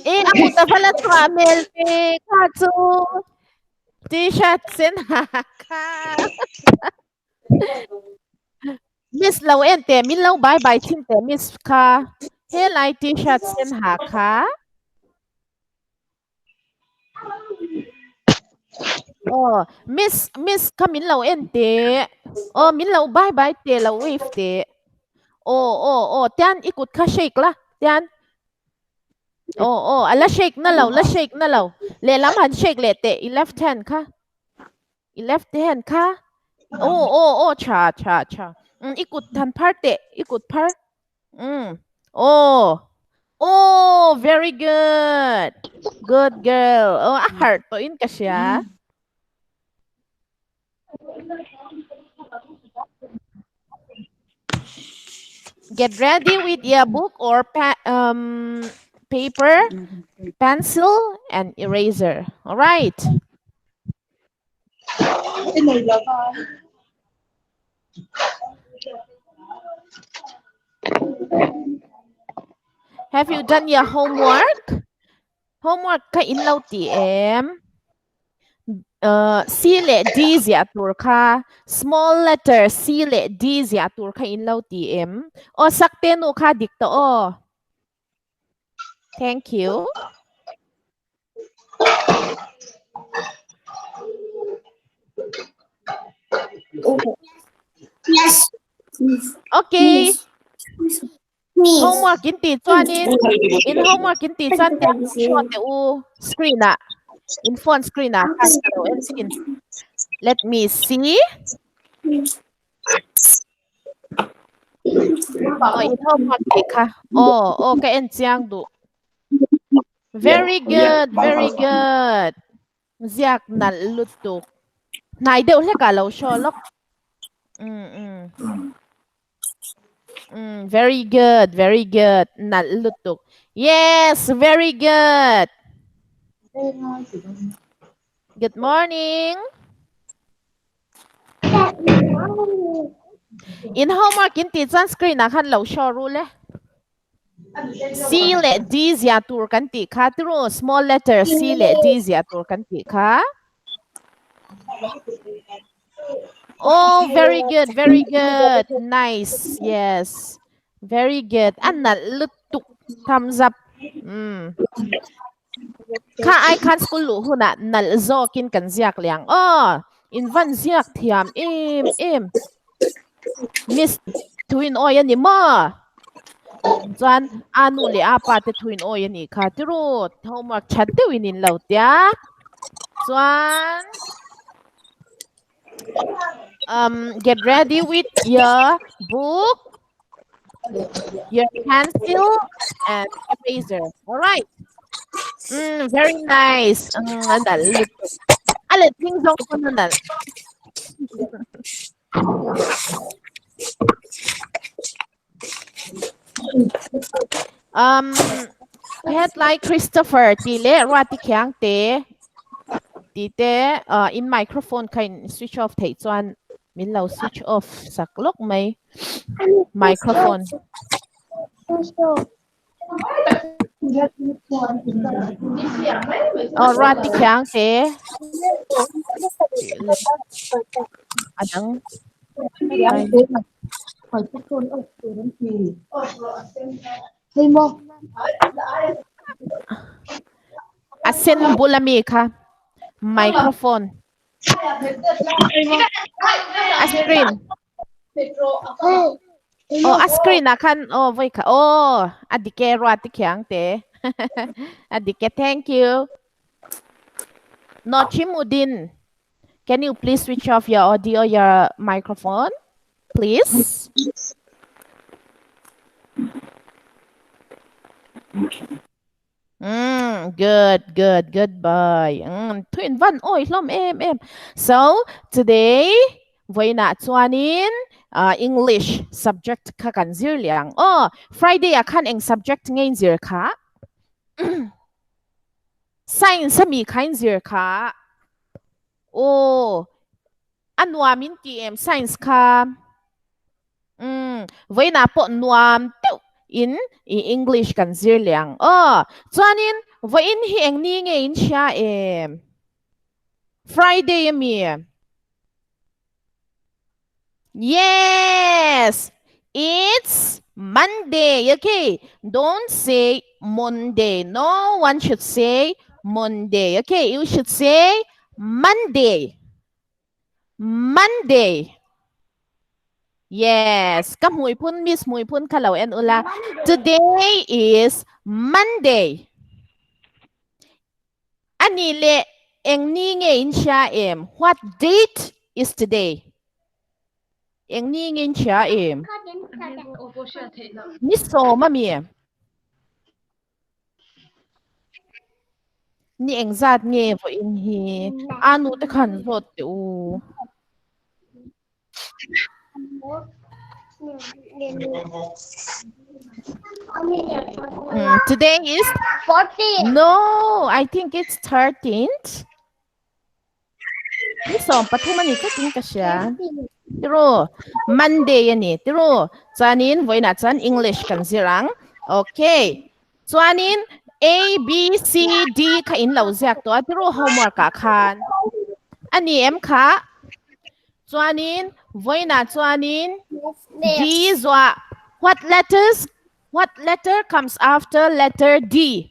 E a kut a va la chhuah hmel ve kha chu t-shirt sen ha kha. Miss lo en teh min lo bye bye thin teh miss kha helai t-shirt sen ha kha. Aw miss miss kha min lo en teh aw min lo bye bye teh lo wave teh aw aw aw tian i kut kha shake la tian aw aw a la shake na lo la shake na lo lehlam han shake leh teh i left hand kha i left hand kha aw aw aw tha tha tha i kut han phar teh i kut phar Mm. Oh. Oh, very good. Good girl. Oh, a heart to in ka siya. Get ready with your book or pa um, paper, pencil, and eraser. All right. Have you done your homework? Homework kha in lo ti em? Uh, C leh D ziah tur kha small letter C leh D ziah tur kha in lo ti em? Aw sak te nu kha dik ta aw. Thank you. Yes. Okay. Miss. Homework in ti chuanin in homework in ti chuan te show te u screen ah in phone screen ah khan ka lo en thin. Let me see. Aw in homework tih kha. Aw aw ka en chiang duh. Very good, very good. Ziak nalh lutuk. Hnai deuh hlek ah lo show lawk. Mm mm. Mm, very good, very good. Nalh lutuk. Yes, very good. Good morning. In homework in tih chuan screen ah khan lo show ru le. C leh D zia tur kan tih kha turu small letter C leh D zia tur kan tih kha. Oh, very good, very good. Nice. Yes. Very good. A nalh lutuk. Thumbs up. Mm. Kha ai khan school luh hunah nalh zawkin kan ziak leh ang aw. In van ziak thiam em em. Miss thuin awi a ni maw? Chuan a nu leh a pa te thuin awi a nih kha tiru homework that deuhin in lo tia. Chuan um get ready with your book your pencil and eraser. All right. Mm, very nice. Mm, a nalh lutuk. A let ding zawng pawn a nalh. Um, headline Christopher ti leh Ruati Khiang te ti te uh, in microphone kha in switch off theih chuan min lo switch off sak lawk mai. Microphone. Oh, Ruati Khiang te. A dang. A sen bul ami kha. Microphone. A screen. Oh, a screen ah khan oh voi kha oh a dike Ruati Khiang te. A dike thank you. Nochimudin. Can you please switch off your audio, your microphone, please? Mm, good, good, good boy. Mm, thuin van oi hlom em em. So, today, voina chuanin uh, English subject kha kan zir liang. Oh, Friday a khan eng subject nge in zir kha? Science ami kha in zir kha? Oh, a nuam in ti em science kha? Mm. Vawiinah pawh nuam deuh in i English kan zir leh ang aw. Chuanin vawiin hi eng ni nge in hria em? Friday ami? Yes! It's Monday. Okay. Don't say Monday. No one should say Monday. Okay. You should say Monday. Monday. Yes. Ka hmui phun Miss hmui phun kha lo en ula. Today is Monday. Ani le eng ni nge in hria em? What date is today? Eng ni nge in hria em? Ni sawm ami? Ni engzat nge vawiin hi? Anu te khan zawt teh u. Today is 14. No, I think it's 13th. Ni sawm pathum ani tlatin ka hria. Tiru, Monday ani. Tiru, chuanin vawiinah chuan English kan zir ang. Okay. Chuanin A, B, C, D kha in lo ziak tawh a tiru homework ah khan. Ani em kha? Chuanin vawiinah chuanin D zuah what letters what letter comes after letter D?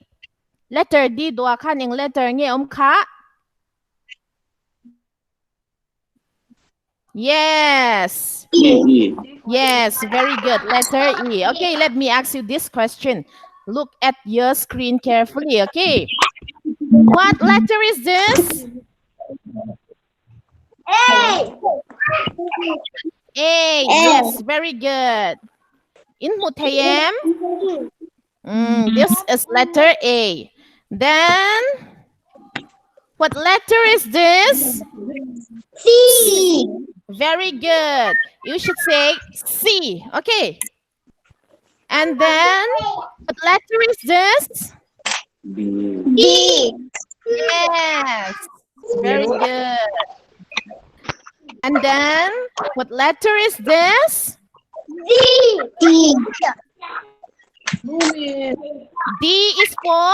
Letter D duah khan eng letter nge awm kha? Yes. E. Yes, very good. Letter E. Okay, let me ask you this question. Look at your screen carefully, okay? What letter is this? A. A. Yes, very good. In hmu thei em? This is letter A. Then, what letter is this? C. Very good. You should say C. Okay. And then, what letter is this? B. D. Yes. Very good. And then, what letter is this? D. D. D is for?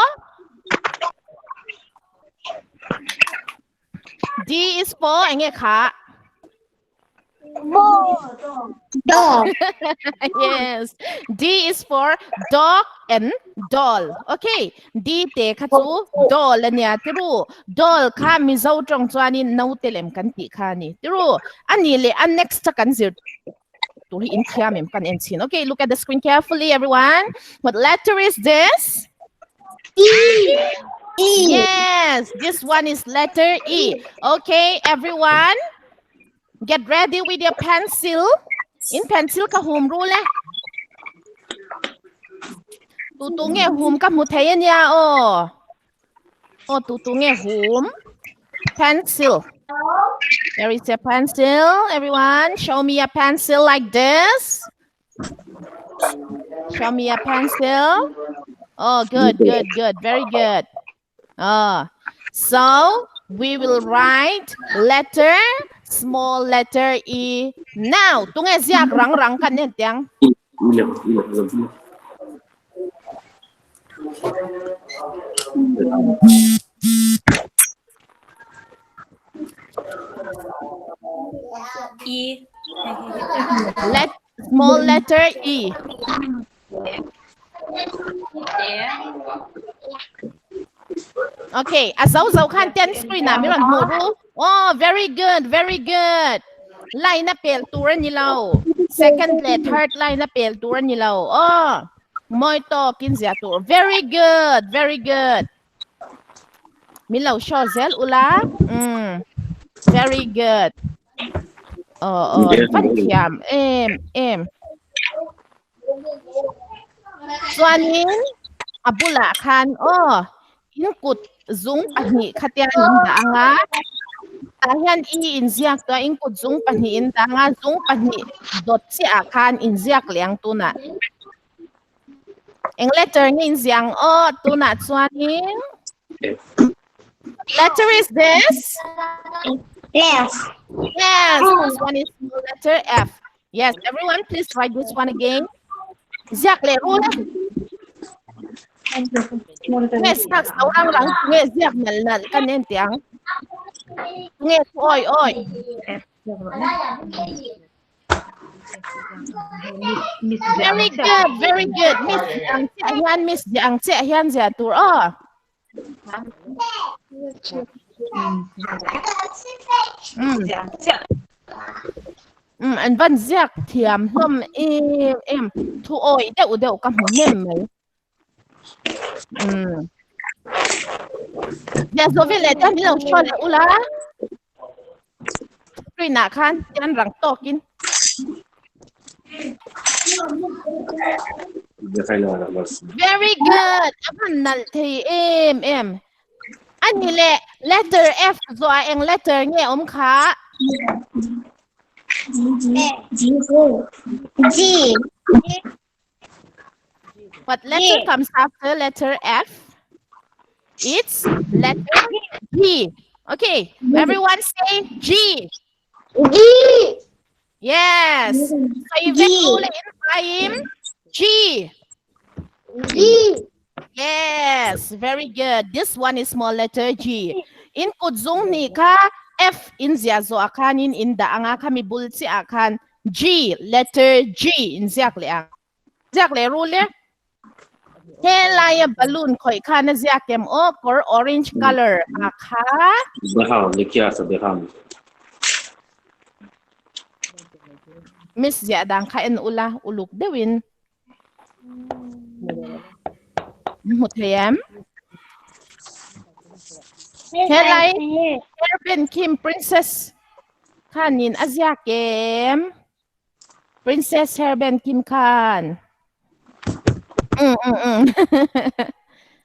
D is for eng nge kha? Dog. Yes. D is for dog and doll. Okay. D te kha chu doll ania tiru. Doll kha Mizo tawng chuanin naute lem kan tih kha ani tiru. Ani leh a next a kan zir tur hi in thiam em kan en chhin. Okay, look at the screen carefully everyone. What letter is this? E. E. Yes, this one is letter E. Okay, everyone. Get ready with your pencil. In pencil ka hum ru le. Tu tu nge hum ka hmu thei ania aw. Aw tu tu nge hum. Pencil. There is a pencil, everyone. Show me a pencil like this. Show me a pencil. Oh, good, good, good. Very good. Oh, so we will write letter, small letter E. Now, tunge ziak rang rang kan nen tiang. E. Let small letter E. Okay, a zo zo khan ten screen ah mi rawn hmuh ru. Oh, very good, very good. Line a pel tur a ni lo. Second leh third line a pel tur a ni lo. Oh, mawi tawk in zia tur. Very good, very good. Min lo show zel ula. Mm. Very good. Oh, oh, van thiam em em. Chuanin a bulah khan aw in kut zung pahnih khatia in dah ang a, tah hian i inziak tawh a in kut zung pahnih in dah ang a, zung pahnih dawt chiah ah khan inziak leh ang tunah. Eng letter nge inziah ang aw tunah chuanin Letter is this? F. Yes, this one is letter F. Yes, everyone please write this one again. Ziak leh ru la. Nge sak so rang rang nge ziak nal nal kan en tiang. Nge oi oi. Very good, very good. Miss ang che hian miss ang che hian zia tur aw. Um an van ziak thiam hlawm em em thu awi deuh deuh ka hmu hnem mai um Zia zo vel leh te min lo hrual leh ula screen ah khan tian rang tawkin Very good. A van nalh thei em em. Ani le letter F zuah eng letter nge awm kha? G. What letter comes after letter F? It's letter G. Okay, everyone say G. G. Yes. Say G. in G. G. Yes, very good. This one is small letter G. In kutzung ni ka F in zia zo akanin in da anga kami bul chi akan G letter G in ziak le ang. Ziak le ru le. He lai a balloon khoi khan a ziak em o kor orange color a kha. Beham, nikya sa beham. Miss zia dang kha en ula uluk deuhin. Hmu thei em? Helai Erben Kim Princess khanin a ziak em? Princess Herben Kim khan. Mm, mm,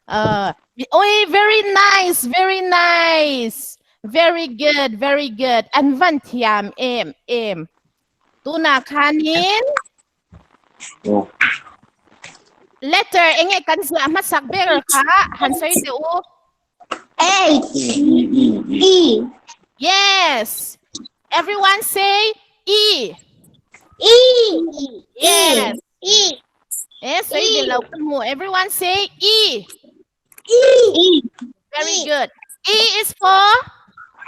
mm. Oi, very nice, very nice. Very good, very good. An van thiam em em. Tuna khanin letter enge kan zia hmasak ber kha han sawi teh u. H E Yes. Everyone say E. E Yes. E Eh, sawi ve lo ka hmu. Everyone say E. E Very good. E is for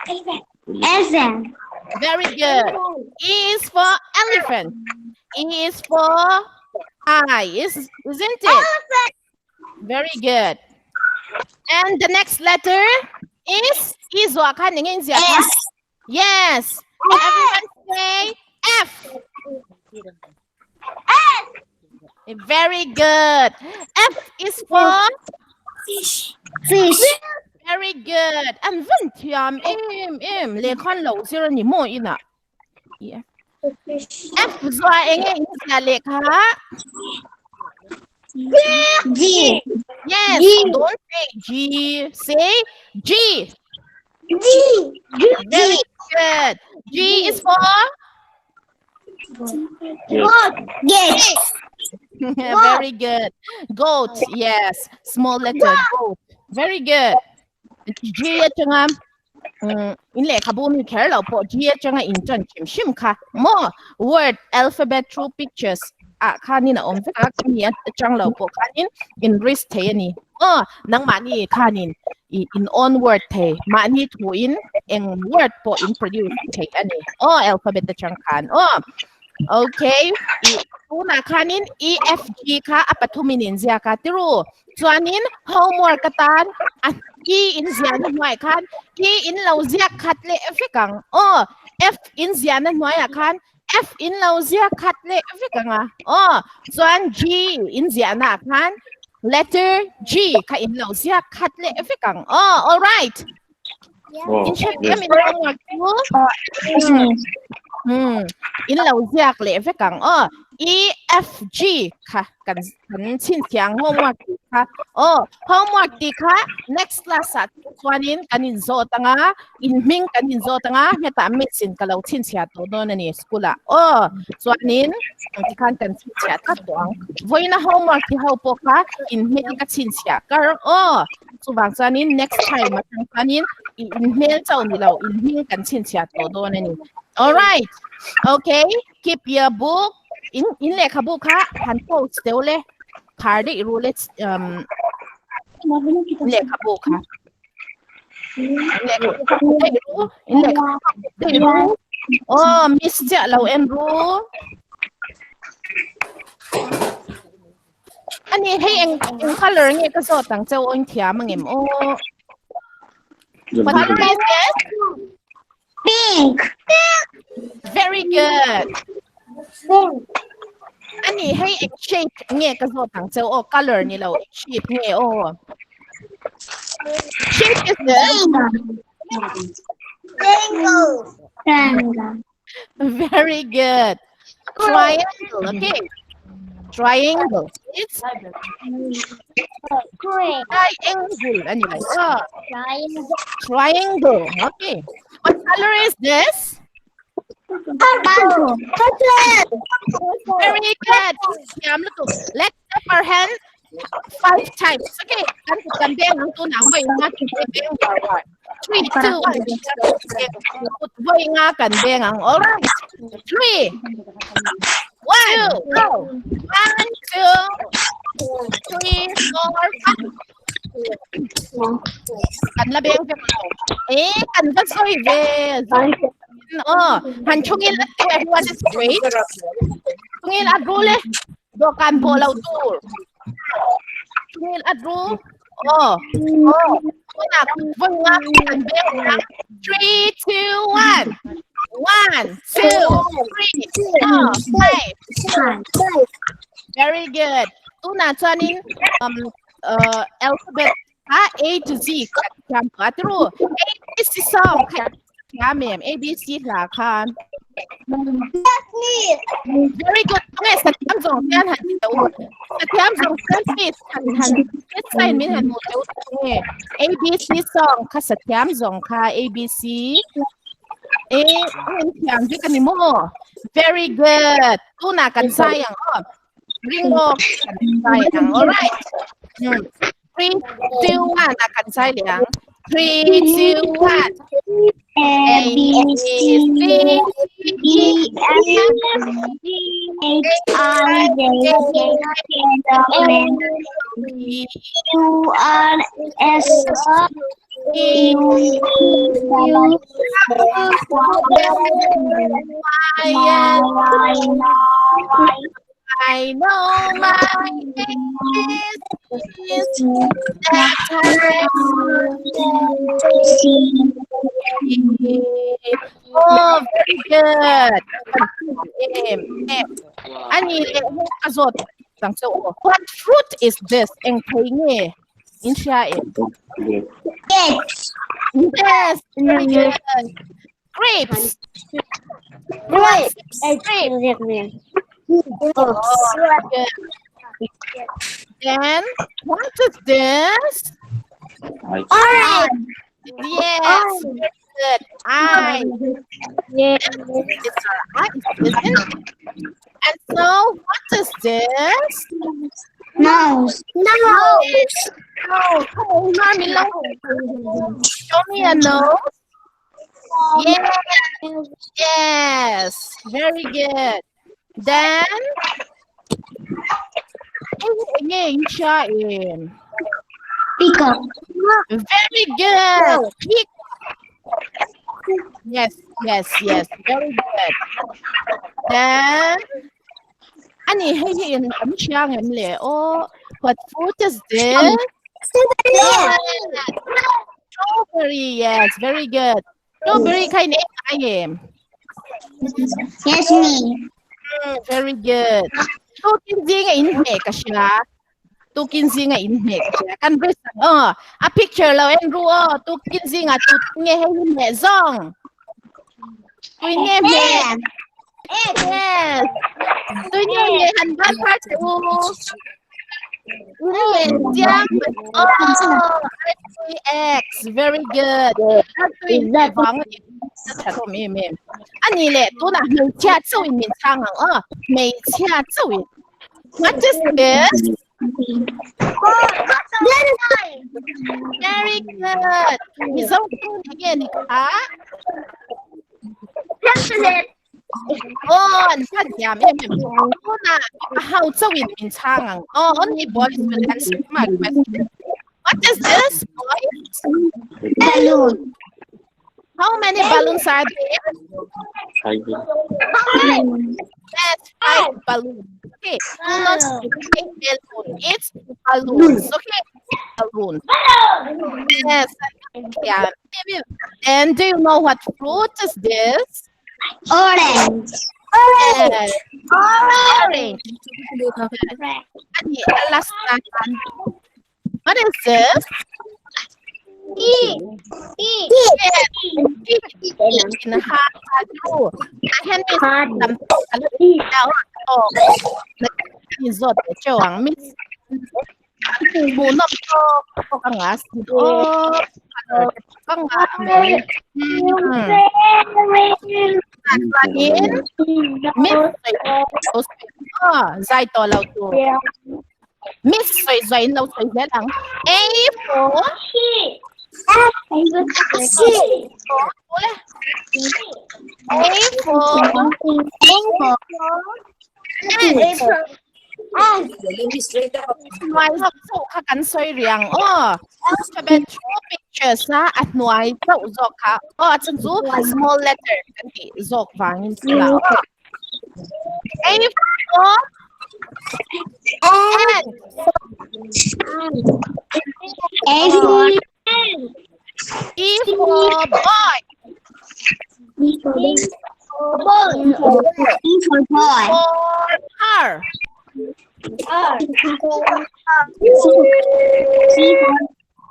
Elephant. Very good. E is for elephant. E is for eye, is, isn't it? Very good. And the next letter is E zuah khan eng in ziah kha? F. Yes. Everyone say F. Very good. F is for Fish. Fish. Very good. An van thiam em em. Lehkhan lo zir a ni maw inah. Yeah. F zuah eng nge in ziah lehkha? G. Yes, G. don't say G. Say G. G. Very G. good. G is for Goat. Yes. Very good. Goat, yes. Small letter, goat. Very good. G atanga in lehkhabu mi kher lo pawh G atanga in ṭan hrim hrim kha maw word alphabet through pictures ah khanin a awm vek a khami atang lo pawh khanin in risk thei a ni aw nangmahni khanin i in own word thei mahni thuin eng word pawh in produce thei a ni aw alphabet atang khan aw Okay, i tunah khanin E F G kha a pathumin in ziak a tiru. Chuanin homework atan a E in ziahna hnuaiah khan E in lo ziak khat leh vek ang. Aw, F in ziahna hnuaiah khan F in lo ziak khat leh vek ang a. Aw, chuan G in ziahna ah khan letter G kha in lo ziak khat leh vek ang. Aw, alright. In hre em in homework chu? Hmm. In lo ziak leh vek ang aw. E F G kha kan kan chhin thiang homework ti kha. Aw, homework ti kha next class ah chuanin kan in zawt anga, in hming kan in zawt anga, hetah miss in ka lo chhin chhia tawh dawn a ni school ah. Aw, chuanin tikhan kan chhin chhia tlat tawh ang. Vawiina homework ti ho pawh kha in hming ka chhin chhia kar aw. Chuvang chuanin next time atang chuanin i inhmel chauh ni lo, inhming kan chhinchhiah tawh dawn a ni. All right. Okay. Keep your book. In in lehkhabu kha han post deuh le khar daih ru le um lehkhabu kha. In lehkhabu kha khup daih ru. In lehkhabu kha khup daih ru. Oh, miss chiah lo en ru. Ani hei eng eng color nge ka zawt ang cheu in thiam angem aw. What color is this? Pink. Very good. Pink. Ani hei eng shape nge ka zawt ang cheu aw color ni lo shape nge aw. Shape is this? Triangle. Triangle. Very good. Triangle, okay. Triangle. It's triangle. Anyway, oh. Triangle. Triangle. Okay. What color is this? Purple. Purple. Very good. Let's clap our hands five times. Okay. Kan kan beng ang tu na voi nga kan beng war war. Three, two, one. Kut voi nga kan beng ang. All right. Three. One, go. One, two, three, four, five. Kan la beng vek lo. Eh, kan va sawi ve. Aw, han chungin a te everyone is straight. Chungin a rule e. Dawhkan pawh lo tur. Chungin a ru. Aw, aw. Tunah vawi nga kan beng ang. Three, two, one. One, two, three, four, five. Very good. Tunah chuanin um, uh, alphabet kha A to Z kha thiam tawh a tiru. A B C song kha thiam em? A B C hla khan. Very good. Nge sathiam zawng hian han ti teuh. Sathiam zawng hian please han han please sign min han hmuh teuh nge. A B C song kha sathiam zawng kha A B C. E in thiam vek ani maw? Very good. Tunah kan sai ang aw. Ringo kan sai ang. All right. 3, 2, 1 ah kan sai leh ang. 3, 2, 1. A B C D E F G H I J K L M N P Q R S T U V W Y N Y I know my name is that time. C Oh, very good. Em, em. Ani le ka zawt tang chu. What fruit is this? Eng thei nge? In hria em? Yes. Yes, very good. Grapes. Grapes. Grapes. Oh, good. Then, what is this? Orange. Yes, very good. Eye. It's our eyes, isn't it? And so, what is this? Nose. Nose. Oh, come on, mommy, show me a nose. Yes, yes, very good. Then, Peacock. Very good. Peacock. Yes, yes, yes. Very good. Then, ani hei hi in an hria ngem le aw. What fruit is this? Strawberry. Yes, very good. Strawberry kha in ei ngai em? Yes, me. Very good. Tukin zinga in hmeh ka hria. Tukin zinga in hmeh ka hria. Kan risk ang aw. A picture lo en ru aw. Tukin zinga tu nge hei hi hmeh zawng. Tui nge hmeh. Yes. Tui nge hmeh han ban phar che u. Hmeh chiang. Oh, X. Very good. Tui hmeh vang ani. Tha thawm em em. Ani leh tunah hmeichhia chauhin min chhang ang aw. Hmeichhia chauhin. What is this? Very good. Mizo eng nge ni kha? Oh, an van thiam em em. Tunah a ho chauhin min chhang ang. Oh, only boys will answer my question. What is this, boys? Balloon. How many balloons are there? Five. Yes, five balloons. Okay, do not say balloon. It's balloons. Okay, balloons. Yes. Yeah. And do you know what fruit is this? Orange. Yes. Orange. Ani, last na. What is this? E. E. Yes. In ha ha tu. A hen mi tam to ni zot te chawang mi mu nop to ka nga si o ka nga mai. Chuanin miss zai to lo tu. Miss soi zai lo soi zel ang. A for C. A for ant. Hnuai zawk chauh kha kan sawi riang aw. Alphabet through pictures a a hnuai chauh zawk kha aw a chan chu small letter kan tih zawk vangin chu la aw. A for ant. A for B for boy. B for boy. B for boy. For car. C for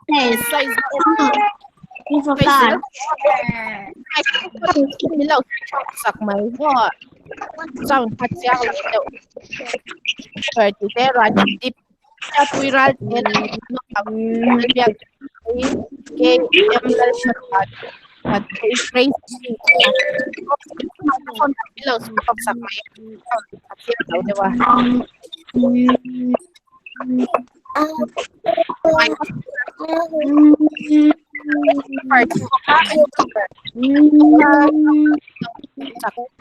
place. Sawi C for car. Min lo sak mai aw. Sound kha chiang lo deuh. Ti te ran dip pui ral te biak K M L at Tracy microphone min lo sak mai chiang lo deuh a.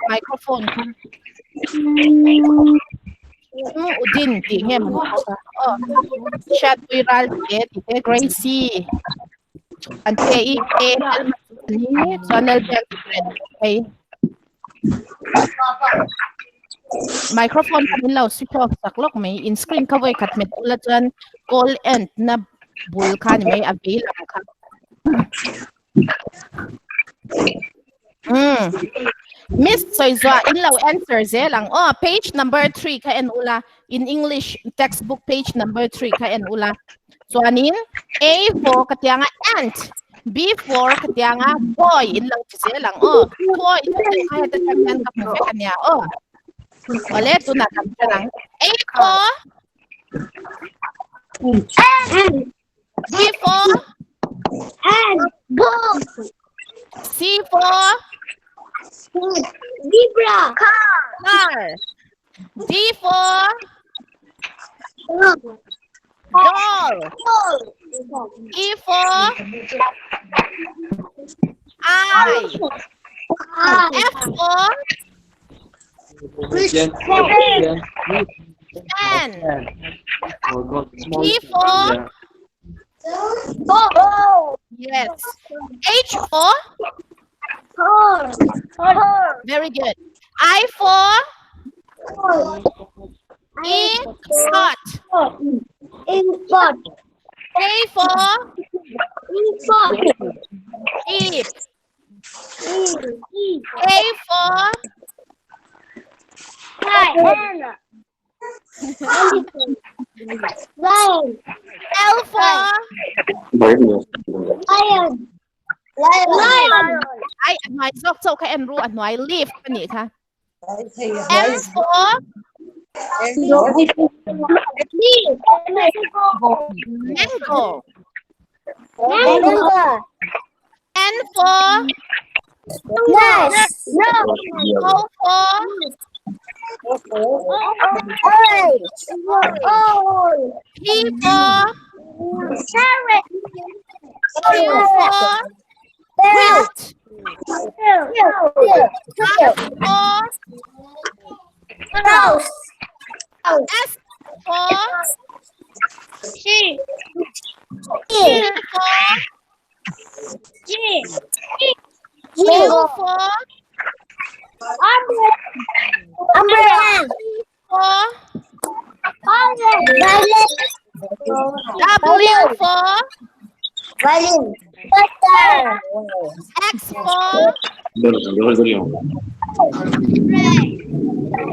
Microphone kha Udin tih nge maw kha aw Hriat pui ral te tih te Gracie an te i K L ni chuan L biak hei microphone kha min lo switch off sak lawk mai in screen kha vawi khat hmet ula chuan call end na bul kha ni mai a vei lam kha. Miss Soizua in lo answer zel ang aw page number 3 kha en ula in English textbook page number 3 kha en ula chuanin A for ka tianga ant B for ka tianga boy in lo ti zel ang aw boy in lo kha heta tang hian ka hmu vek ania aw awle tunah kan hre ang A for B for C for Zebra. Car. D for doll. E for I. F for N. G for yes. H for very good. I for E spot. K for sheep. K for L for Lion. Lion. I a hnuai zawk chauh kha en ru a hnuai leaf ka nih kha. M for mango. N for Nest. O for P for Q for Quilt. R for Rose. S for She. T for G. U for Umbrella. for Violet. W for Violin. Butter. X for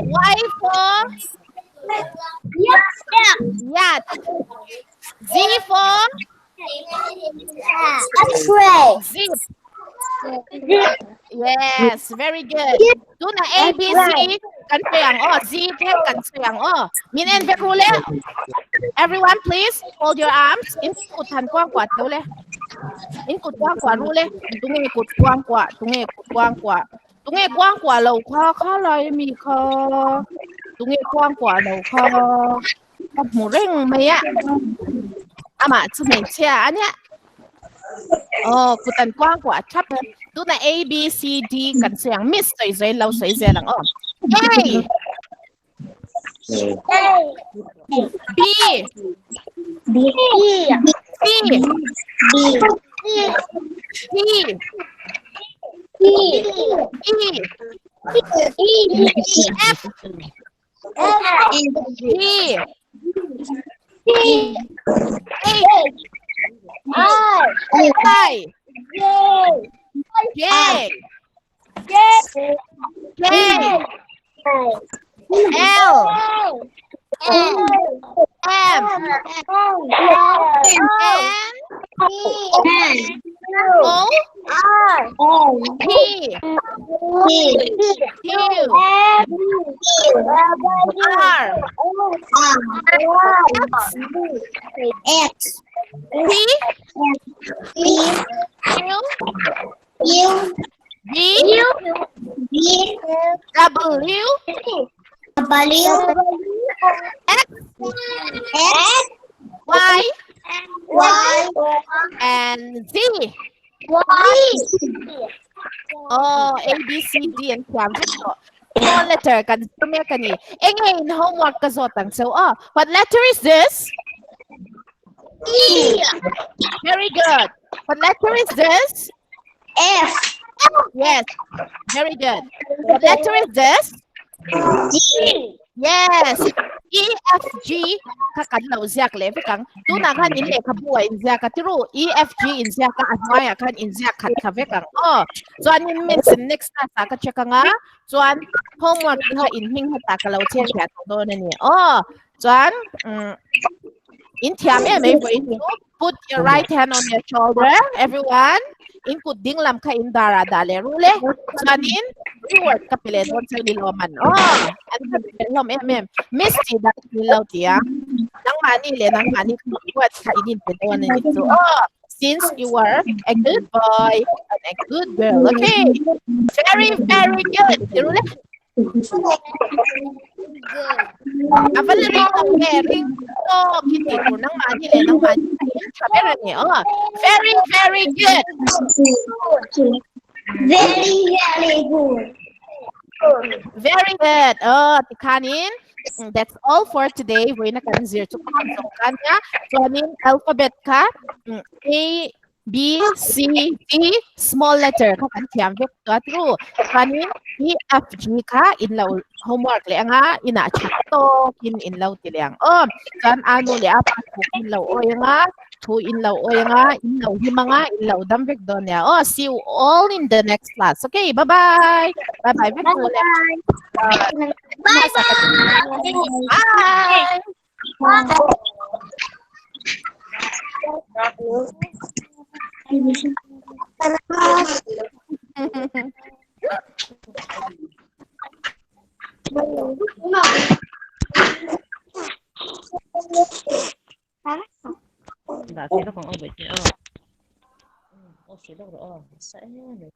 Y for Yeah. yacht. Z for A tray. zip. Yes, very good. Tuna A B C kan sayang oh Z te kan sayang oh. Min en vek ru le. Everyone please hold your arms. In kut han kwang kwa teu le. In kut kwang kwa ru le. Tunge kut kwang kwa, tunge kut kwang kwa. Tunge kwang kwa lo kha kha lai mi kha. Tunge kwang kwa lo kha. Ka mu reng mai a. Ama chu mei chia ania. Oh, kutan kwang kwa chap. Tuna A B C D kan sayang miss soi zoi lo soi ze lang oh. A B B. C B. D E. E E. F G G. H I. I J. J J. K L L. M N N. O R. P P. Q R X. T P. Q U. V V. W W. X X. Y Y. and Z. Y. Oh, A B C D and thiam vek tawh. Small letter kan zir mek a ni. Enge in homework ka zawt ang cheu aw. What letter is this? E. Very good. What letter is this? F. Yes. Very good. What letter is this? G. Yes. E F G kha kan lo ziak leh vek ang. Tunah khan in lehkhabu ah in ziak a tiru. E F G in ziak a a hnuaiah khan in ziak khat kha vek ang aw. Chuanin means next class ah ka check ang a. Chuan homework kha in hming hetah ka lo chhiat chhiat tawh dawn a ni aw. Chuan umm in thiam em em vawiin chu put your right hand on your shoulder everyone. In kut ding lam kha in dar ah dah leh rul e. Chuanin reward ka pe leh dawn chuan i lawm an aw. An ka pe leh hlawm em em. Miss tih dan a ni lo tih a. Nangmahni leh nangmahni kha reward kha in inpe dawn a ni chu aw. Since you are a good boy and a good girl. Okay. Very very good. Ti rul e. A va la ring lo nge ring tawk hi tih tur nangmahni leh nangmahni kha in tha ber a ni aw. Very very good. Very very good. Very good. Aw tikhanin that's all for today. Vawiina kan zir chu kham zawng kha nia. Chuanin alphabet kha A B C D small letter kha kan thiam vek tawh a tru. Chuanin E F G kha in lo homework leh anga inah that tawkin in lo ti leh ang aw. Chuan a nu leh a pa thu in lo awi anga thu in lo awi anga in lo him anga in lo dam vek dawn nia aw. See you all in the next class. Okay, bye bye. Bye bye vek tu le. Bye bye. Bye. Bye.